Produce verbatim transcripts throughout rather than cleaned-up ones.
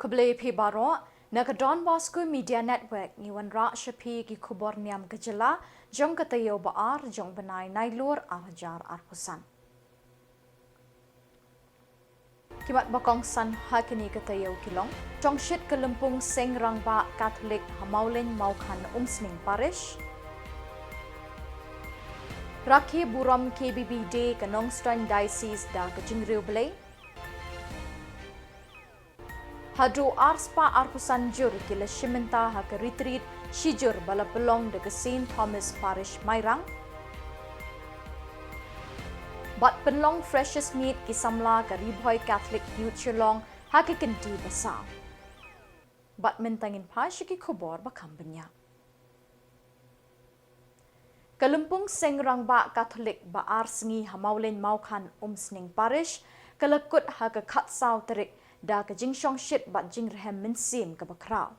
Khublei phi baroh, na ka Don Bosco Media Network ngi wanrah sha phi ki khubor niam ka jylla jong ka taïew ba ar jong bnai Nailur ar hajar arphew san. Ki mat ba kongsan ha kine ki taïew ki long: Shongshit ka lympung seng rangbah Katholik ha Mawlein Mawkhan Umsning Parish. Rakhe burom K B B D ka Nongstoiñ Diocese da ka jingriewblei. Haduh ar spah arphew san jur ki la shim bynta ha ka retreat shijur ba la pynlong da ka Saint Thomas Parish Mairang. Bad pynlong Freshers' Meet ki samla ka Ri Bhoi Catholic Youth Shillong ha ka kynti ba saw. Bad mynta ngin phai sha ki khubor ba kham bniah. Ka lympung seng rangbah Katholik ba ar sngi ha Mawlein Mawkhan Umsning Parish ka la kut ha ka khatsaw tarik da ka jingshongshit bad jingrhem mynsiem kaba khraw.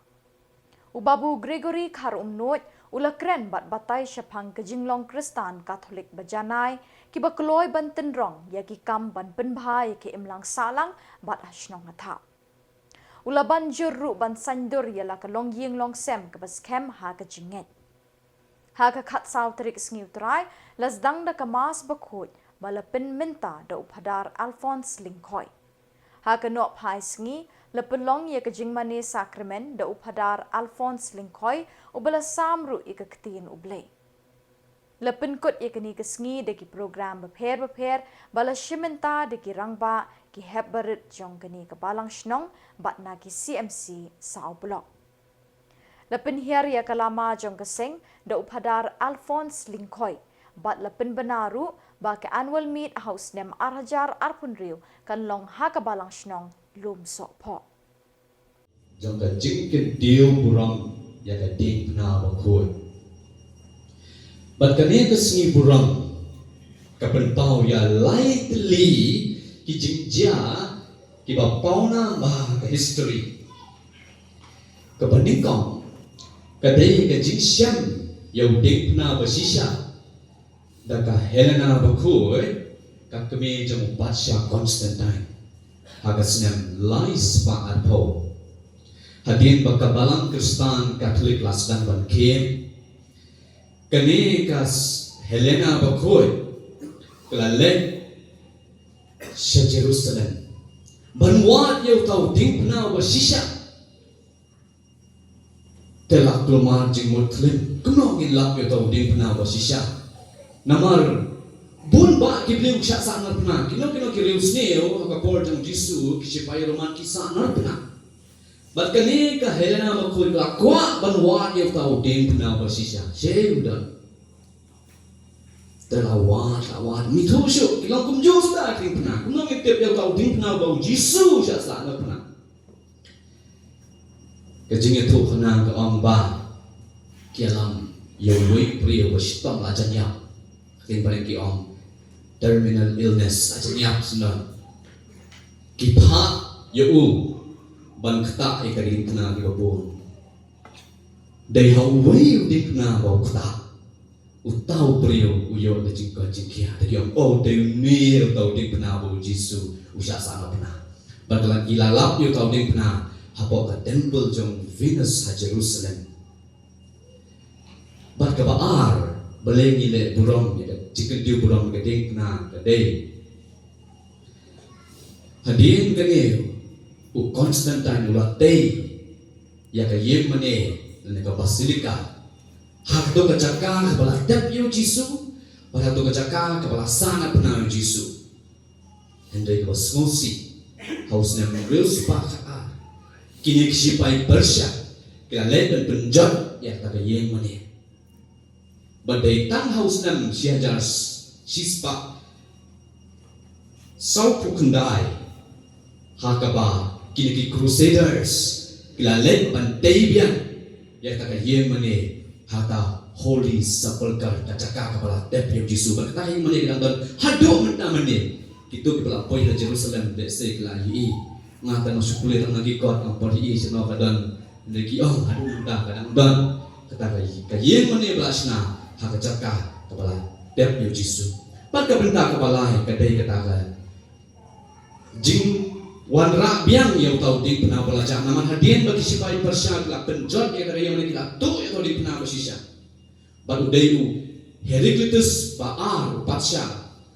U Babu Gregory Kharumnuid u la kren bad batai shaphang ka jinglong Khristan Katholik ba janai, kiba kloi ban tynrong ïa ki kam ban pynbha ïa ka imlang sahlang bad ha shnong ha thaw. U la ban jur ruh ban saiñdur ïa la ka longïing longsem kaba skhem ha ka jingngeit. Ha ka khatsaw tarik sngi U Trai la sdang da ka Mass bakhuid ba la pynmynta da u Phadar Alphonse Lyngkhoi. Ha ka nohphai sngi la pynlong ïa ka jingmane sakramen da u Phadar Alphonse Lyngkhoi, uba la sam ruh ïa ka ktien U Blei. La pynkut ïa kane ka sngi da ki program bapher bapher ba la shim bynta da ki rangbah, ki hep barit jong kane ka balang shnong bad na ki C M C saw block. La pynhiar ïa ka lama jong ka seng da u Phadar Alphonse Lyngkhoi bad la pynbna ruh ba ka annual meet ha u snem ar hajar arphew hynriew kan long ha ka balang shnong Lumsohphoh. Jong ka jingkyntiew burom ïa ka diengphna bakhuid. Bad kane ka sngi burom ka pynpaw ïa lai tylli ki jingjia kiba pawnam ha ka history. Kaba nyngkong ka dei ka jingshem ïa u diengphna ba shisha da ka Helena bakhuid, ka kmie jong u Patsha Constantine, ha ka snem lai spah arphew. Hadien ba ka Balang Khristan Katholik la sdang ban khie, kane ka s-, Helena bakhuid ka la leit sha Jerusalem ban wad ïa uta u diengphna ba shisha. Te la kulmar jingmut khlem, kumno ngin lap ïa uta u diengphna ba shisha? Namar bun bah ki briew ki shah sahnarphna, kino kino ki riewsniew ha ka por jong u Jisu, ki shipai Roman ki sahnarphna. Bad kane ka Helena bakhuid ka la kwah ban wad ïa uta u diengphna ba shisha. Shisha u don. Te la wad, la wad, muthu shuh, ki long kumjuh suda ki diengphna. Kumno ngin tip ïa uta u diengphna ba u Jisu u shah sahnarphna? Ka jingïathuhkhana ka ong ba ki ïalam ïa uwei u briew ba shitom la jan ïap. Ka ktien phareng ki ong terminal illness, la jan ïap sngewbha. Ki phah ïa u ban ktah ïa ka diengphna kiba bun. Dei ha uwei u diengphna ba u ktah, uta u briew u ïoh da jingkoit jingkhiah. Te ki ong, oh, dei une uta u diengphna ba u Jisu u shah sahnarphna. Bad la ki la lap ïa uta u diengphna hapoh ka temple jong Venus ha Jerusalem. Bad kaba ar, balei ngi leh burom ïa ka jingkyntiew burom ïa ka diengphna, ka dei hadien kane u Constantine u la tei ïa ka ïingmane lane ka basilica, ha kato ka jaka kaba la tep ïa u Jisu, bad ha kato ka jaka kaba la sahnarphna ïa u Jisu. Hynrei kaba sngewsih, ha u snem hynriew spah khatar, kine ki shipai Persia ki la leit ban pynjot ïa kata ka ïingmane. Bad dei tang ha u snem shi hajar shispah sawphew khyndai, ha kaba kine ki Crusaders ki la leit ban tei biang ïa kata ka ïingmane ha kata Holy Sepulchre, ka jaka kaba la tep ïa u Jisu. Bad kata ka ïingmane ka dang don haduh mynta mynne. Kito kiba la poi ha Jerusalem, lehse ki la ïohi. Nga te ngam shu pule tang na ki kot, ngam pat ïohi shano ka don. Hynrei ki ong haduh mynta ka dang don kata ka, ka ïingmane ba la shna ha ka jaka kaba la tep ïa u Jisu. Bad ka bynta kaba lai ka dei kata ka jing Wanrah biang ïa uta u diengphna ba la jah, namar hadien ba ki shipai Persia ki la pynjot ïa ka ri, ïa une ki la tuh ïa uta u diengphna ba shisha. Bad u dei u Heraclitus ba ar, u patsha,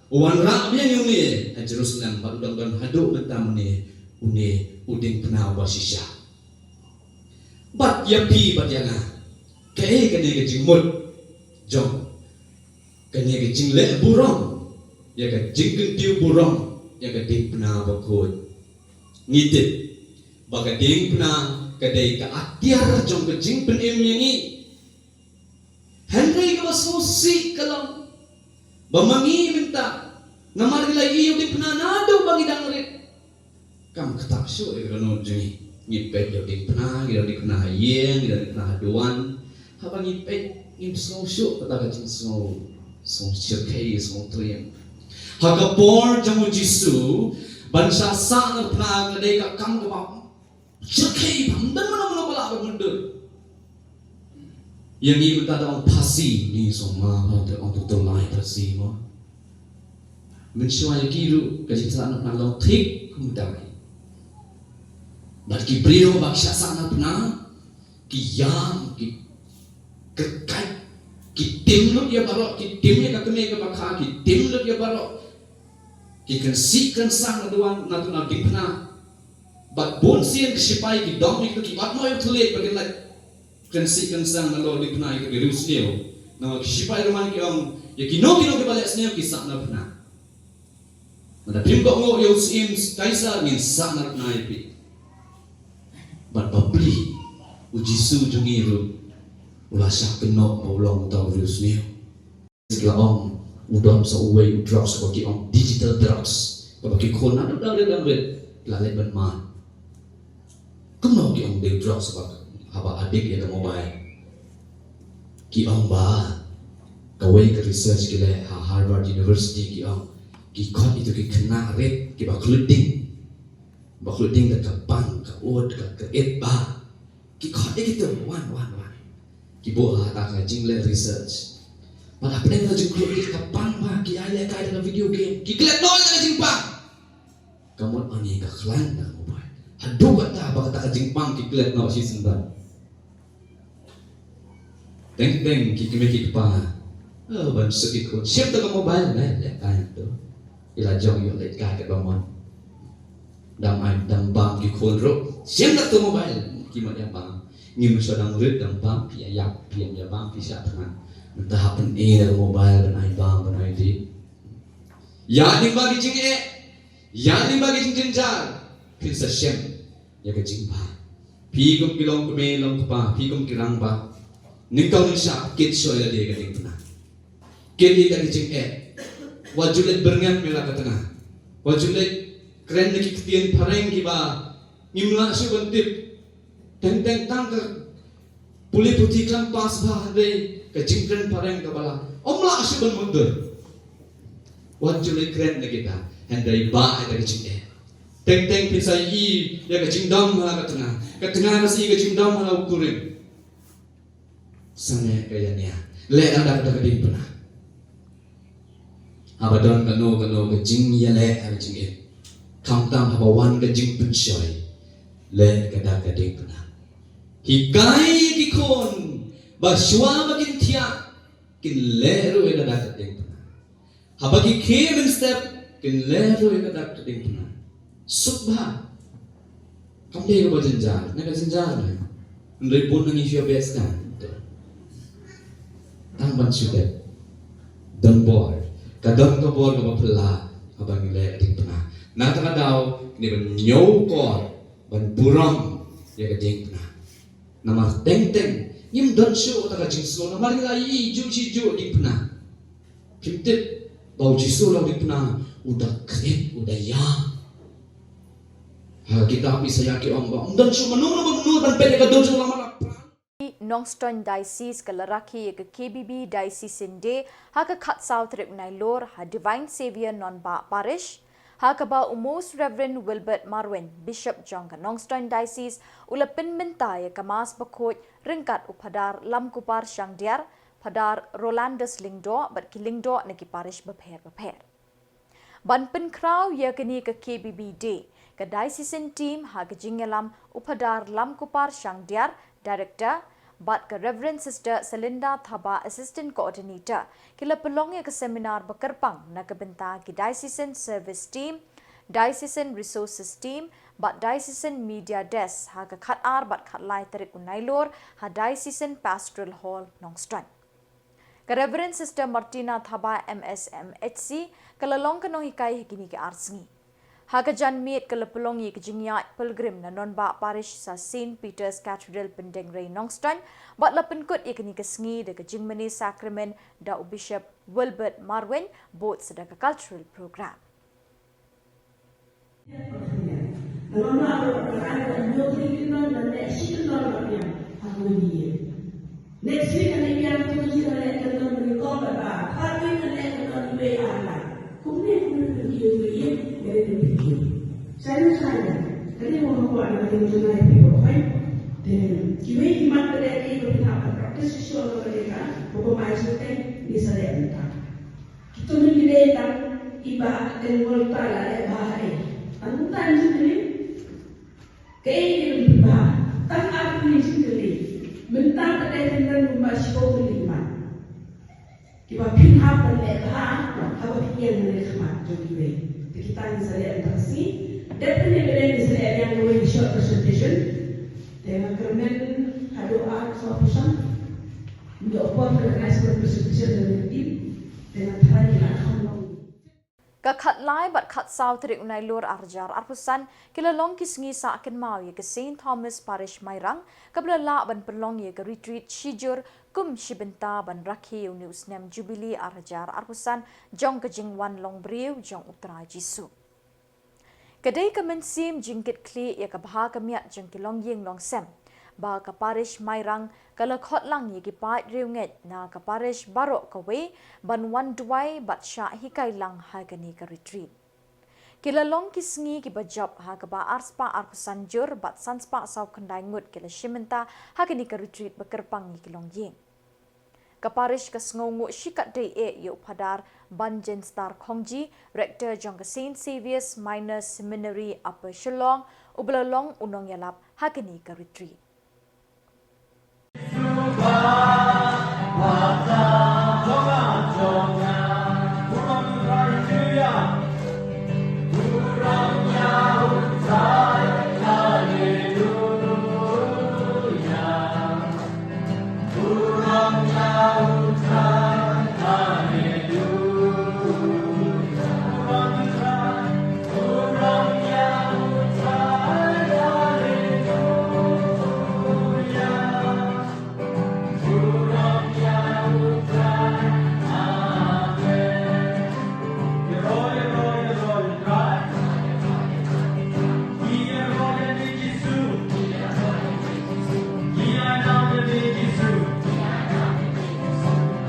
u wanrah biang ïa une ha Jerusalem, bad u dang don haduh mynta mynne une u diengphna ba shisha. Bad ïa phi bad ïa nga, kaei kane ka jingmut jong kane ka jingleh burom ïa ka jingkyntiew burom ïa ka diengphna bakhuid? Ngi tip ba ka diengphna ka dei ka atiar jong ka jingpynim ïa ngi. Hynrei kaba sngewsih ka long ba ma ngi mynta, namar ngi la ïoh diengphna naduh ba ngi dang rit, kam ktah shuh ïa ka dohnud jong ngi. Ngi peit ïa u diengphna, ngi don diengphna ha ïing, ngi don diengphna ha duwan. Haba ngi peit, ngim sngew shuh kata ka jingsngew, sngew shyrkhei, sngew triem. Ha ka por jong u Jisu, ban shah sahnarphna ka dei ka kam kaba shyrkhei, bym don mano mano ba lah ban mutdur. Ïa ngi mynta da ong phasi, ngi sngewma ba da ong to lai phasi mo. Mynshuwa ïa ki ruh ka jingsahnarphna long thik kumta. Bad ki briew ba ki shah sahnarphna, ki ïam, ki kyrkait, ki tim lut ïa baroh, ki tim ïa ka kmie ka bakha, ki tim lut ïa baroh. Ki kynsih kynsang na duwan, na duwan diengphna. Bad bun sien ki shipai ki dong ïa kito ki ot mo ïa u thylliej ba kin leit kynsih kynsang nalor diengphna ïa kito ki riewsniew. Namar ki shipai Roman ki ong ïa kino kino kiba leh sniew ki sahnarphna. Lada phim kohnguh ïa u syiem Kaisar, ngin sahnarphna ïa phi. Bad bapli, u Jisu jong ngi ruh u la shah kynnoh ba u long uta u riewsniew. Ki la ong u don sa uwei u drugs ba ki ong digital drugs, kaba ki khun naduh dang rit dang rit la leit ban mad. Kumno ki ong dei drugs ba haba addict ïa ka mobile? Ki ong ba kawei ka research ki leh ha Harvard University, ki ong ki khot ïa kito ki khynnah rit kiba khluit ding, ba khluit ding da ka bang, ka ud, ka, ka it ba ki khot ïa kito wan wan wan. Ki buh ha kata ka jingleh research. Bad hapdeng ka jingkhluit ïa ka bang ba ki ai lehkai da ka video game, ki klet noh ïa ka jingpang. Ka mut ani ka khlaiñ da ka mobile. Haduh katta ba kata ka jingpang ki klet noh shisien bad. Teng teng ki kmie ki kpa, oh, ban suk ki khun, shim da ka mobile, leh lehkai to. Ila jong ïoh lehkai katba mon. Dang ai dang bam ki khun ruh, shim da ka mobile. Ki mat ïa bam. Ngim shu dang rit dang bam, phi ïa ïap, phi ïa bam, phi shah thngan. Mynta hap ban ai da ka mobile, ban ai bam, ban ai dih. Ïa lyngba ki jingeh, ïa lyngba ki jingjynjar, phin sa shem ïa ka jingbha. Phi kum ki long kmie long kpa, phi kum ki rangbah, nyngkong nyngshah kit shuwa ïa lade ka diengphna. Kit ïa ka jingeh. Wat ju leit byrngem ïa la ka tnga. Wat ju leit kren da ki ktien phareng kiba ngim lah shuh ban tip. Teng teng tang ka pule puthi khlem pass bha, hynrei ka jingkren phareng kaba la, ym lah shuh ban mutdur. Wat ju leit kren na kita, hynrei bah ïa ka jingeh. Teng teng phin sa ïohi ïa ka jingdom ha la ka tnga. Ka tnga ka sa ïohi ka jingdom ha la u kurim. Sangeh ka ïa nia. Leh lada kata ka diengphna. Haba don kano kano ka jingïaleh ha ka jingim, khamtam haba wan ka jingpynshoi, leh lada ka diengphna. Hikai ki khun ba shuwa ba kin thiah, kin leh ruh ïa kata ka diengphna. Haba ki khie mynstep, kin leh ruh ïa kata ka diengphna. Suk bha. Kam dei kaba jynjar, na ka jynjar ne. Hynrei bun na ngi shu best kan. Tang ban shu dep. Don bor. Ka don ka bor kaba phylla haba ngi leh ka diengphna. Na kata ka daw, ngi ban ñiew kor ban burom ïa ka diengphna. Namar teng teng ngim don shuh kata ka jingsngew, namar ngi la ïohi juh shi juh diengphna. Phim tip ba u Jisu u la diengphna, u da khreh, u da ïam. Ha kitab Isaïah ki ong ba ym don shuh mano mano ba mano ban peit ïa ka dur jong u namar la pran. Nongstoiñ Diocese ka la rakhe ïa ka K B B Diocesan Day ha ka khatsaw tarik u Nailur ha Divine Saviour Nonbah Parish, ha kaba u Most Reverend Wilbert Marwein, Bishop jong ka Nongstoiñ Diocese, u la pynmynta ïa ka Mass bakhuid ryngkat u Phadar Lamkupar Shangdiar, Phadar Rolandus Lyngdoh bad ki lyngdoh na ki parish bapher bapher. Ban pynkhraw ïa kane ka K B B Day, Ka Diocesan Team ha ka jingïalam u Phadar Lamkupar Shangdiar, Director, bad ka Reverend Sister Selinda Thaba, Assistant Coordinator, ki la pynlong ïa ka seminar ba kyrpang na ka bynta ki Diocesan Service Team, Diocesan Resources Team, bad Diocesan Media Desk ha ka khatar bad khatlai tarik u Nailur ha Diocesan Pastoral Hall, Nongstoiñ. Ka Reverend Sister Martina Thaba, M S M H C, ka la long ka nonghikai ha kine ki ar sngi. Ha ka janmiet ka la pynlong ïa ka jingïaid pilgrim na nongbah parish sha Saint Peter's Cathedral Pyndengrei Nongstoiñ, bad la pynkut ïa kane ka sngi da ka jingmane sakramen da u Bishop Wilbert Marwein, bad sa da ka cultural program. Next week, kan leh biang tu, tu, kan leh kynnoh, kan leh kynnoh, kan leh kynnoh, kan leh kynnoh, kan leh kynnoh. Kumne, kumne, kumne, kumne, kumne, kumne. Shalom, shalom. Kane mo ko an, kane mo ko an, kane mo ko an. Te, kiwei ki mat ba dei ki ba pynhap practice shuh ba dei ka, ba ko mai shuh te, ni sa leh mynta. Kito ki dei tang i Bah Tengwal Tala, eh, Bah, eh. Tang tang jingkylli. Kaei ki lum ba tang ar tylli jingkylli. Mynta ka dei pynban kumba shiphew tylli ki mat kiba phin hap ban leh bha haba phi ïeng ha lyndet jong kiwei. Te kita ngin sa leh mynta ka sngi. Dep pynlong ka dei ngin sa leh ïa kawei ka short presentation. Te nga kyrmen haduh ar saw phew san. Mynta por ka organize presentation da ka team. Te nga tharai ki la kham long. Ka khatlai bad khatsaw tarik u Nailur ar hajar arphew san ki la long ki sngi sah kynmaw ïa ka Saint Thomas Parish Mairang, kaba la lah ban pynlong ïa ka retreat shijur kum shi bynta ban rakhe ïa une u snem Jubilee ar hajar arphew san jong ka jingwan long briew jong u Trai Jisu. Ka dei ka mynsiem jingkitkhlieh ïa ka bha ka miat jong ki longïing longsem ba ka parish Mairang ka la khot lang ïa ki paid riewngeit na ka parish baroh kawei ban wan duwai bad shah hikai lang ha kane ka retreat. Ki la long ki sngi kiba jop ha kaba arspah arphew san jur bad sanspah saw khyndai ngut ki la shim bynta ha kane ka retreat ba kyrpang ïa ki longïing. Ka parish ka sngewnguh shikatdei eh ïa u Phadar Banjenstar Khongji, Rector jong ka Saint Xavier's Minor Seminary Upper Shillong, uba la long u nongïalap ha kane ka retreat.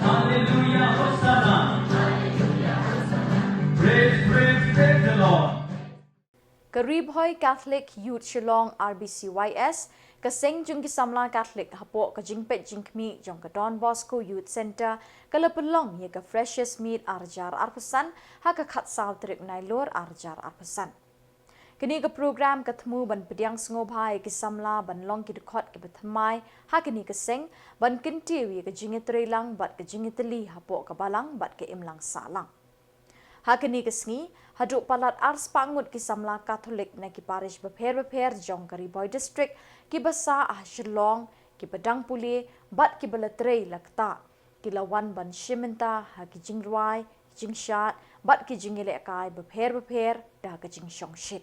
Hallelujah, Hosanna. Praise, praise, praise the Lord. Ka Ri Bhoi Catholic Youth Shillong, R B C Y S, ka seng jong ki samla Catholic hapoh ka jingpeit jingkhmih jong ka Don Bosco Youth Centre, ka la pynlong ïa ka Freshers' Meet ar hajar arphew san ha ka khatsaw tarik Nailur ar hajar arphew san. Kane ka program ka thmu ban pdiang sngewbha ïa ki samla ban long ki dkhot kiba thymmai ha kane ka seng, ban kyntiew ïa ka jingïatreilang bad ka jingïatylli hapoh ka balang bad ka imlang sahlang. Ha kane ka sngi, haduh palat arspah ngut ki samla Katholik na ki parish bapher bapher jong ka Ri Bhoi District, kiba sah ha Shillong, kiba dang pule bad kiba la trei la ktah, ki la wan ban shim bynta ha ki jingrwai, jingshad bad ki jingïalehkai bapher bapher da ka jingshongshit.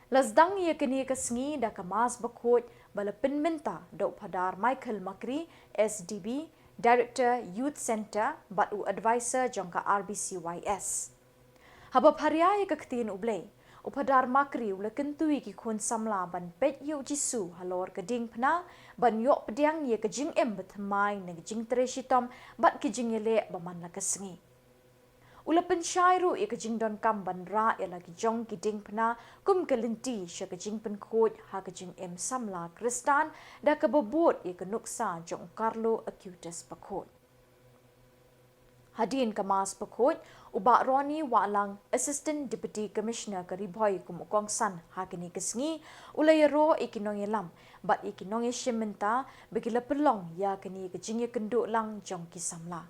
La sdang ïa kane ka sngi da ka Mass bakhuid ba la pynmynta da u Phadar Michael Makri, S D B, Director Youth Centre bad u Advisor jong ka R B C Y S. Haba pharia ïa ka ktien U Blei, u Phadar Makri u la kyntu ïa ki khun samla ban peit ïa u Jisu halor ka diengphna, ban ïoh pdiang ïa ka jingim bathymmai na ka jingtrei shitom bad ki jingïaleh ba man la ka sngi. U la pynshai ruh ïa ka jingdonkam ban rah ïa la ki jong ki diengphna kum ka lynti sha ka jingpynkhuid ha ka jingim samla Khristan da kaba bud ïa ka nuksa jong u Carlo Acutis Bakhuid. Hadien ka Mass Bakhuid, u Bah Ronnie Wahlang, Assistant Deputy Commissioner ka Ri Bhoi kum u kongsan ha kane ka sngi, u la ïaroh ïa ki nongïalam bad ïa ki nongïashim bynta ba ki la pynlong ïa kane ka jingïakynduh lang jong ki samla.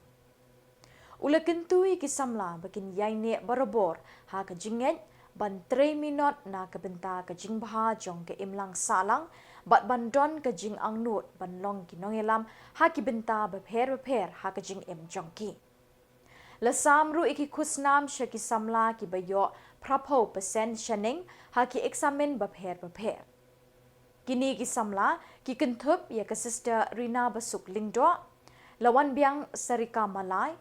U la kyntu ïa ki samla ba kin ïaineh barabor ha ka jingngeit ban trei minot na ka bynta ka jingbha jong ka imlang sahlang bad ban don ka jingangnud ban long ki nongïalam ha ki bynta bapher bapher ha ka jingim jong ki. La sam ruh ïa ki khusnam sha ki samla kiba ïoh phraphew percent shaneng ha ki eksamin bapher bapher. Kine ki samla ki kynthup ïa ka Sister Rina Basuk Lyngdoh, Lawanbiang Sarika Malai,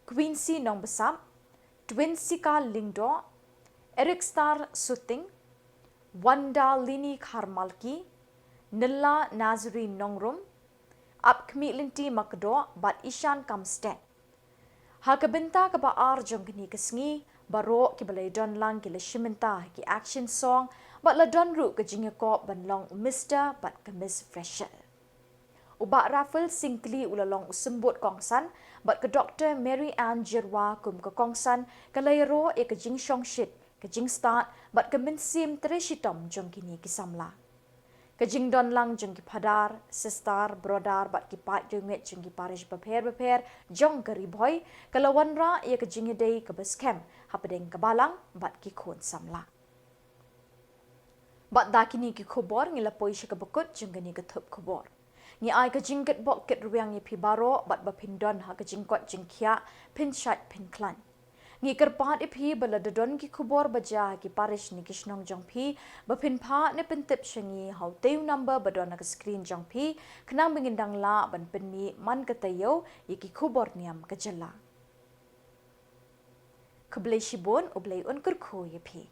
Quincy Nongbsap, Twinsika Lyngdoh, Ericstar Suting, Wanda Lini Kharmalki, Nylla Nazarene Nongrum, Apkhmih Lynti Makdoh bad Ishan Kamstet. Ha ka bynta kaba ar jong kane ka sngi, baroh kiba la ïadon lang ki la shim bynta ha ki action song bad la don ruh ka jingïakop ban long u Mister bad ka Miss Fresher. U Bah Rafael Syngkli u la long u symbud kongsan bad ka Doctor Mary Ann Jyrwa kum ka kongsan ka la ïaroh ïa ka jingshongshit, ka jingstad bad ka mynsiem trei shitom jong kine ki samla. Ka jingdon lang jong ki phadar, sister, brother bad ki paid riewngeit jong ki parish bapher bapher jong ka Ri Bhoi ka la wanrah ïa ka jingïadei kaba skhem hapdeng ka balang bad ki khun samla. Bad da kine ki khubor ngi la poi sha kaba kut jong kane ka thup khubor. Ngi ai ka jingkitbok kitrwiang ïa phi baroh bad ba phin don ha ka jingkoit jingkhiah, phin shait phin khlaiñ. Ngi kyrpad ïa phi ba lada don ki khubor ba jia ha ki parish ne ki shnong jong phi, ba phin phah ne pyntip sha ngi ha utei u number ba don ha ka screen jong phi, khnang ba ngin dang lah ban pynmih man ka taïew ïa ki khubor niam ka jylla. Khublei shibun, U Blei un kyrkhu ïa phi.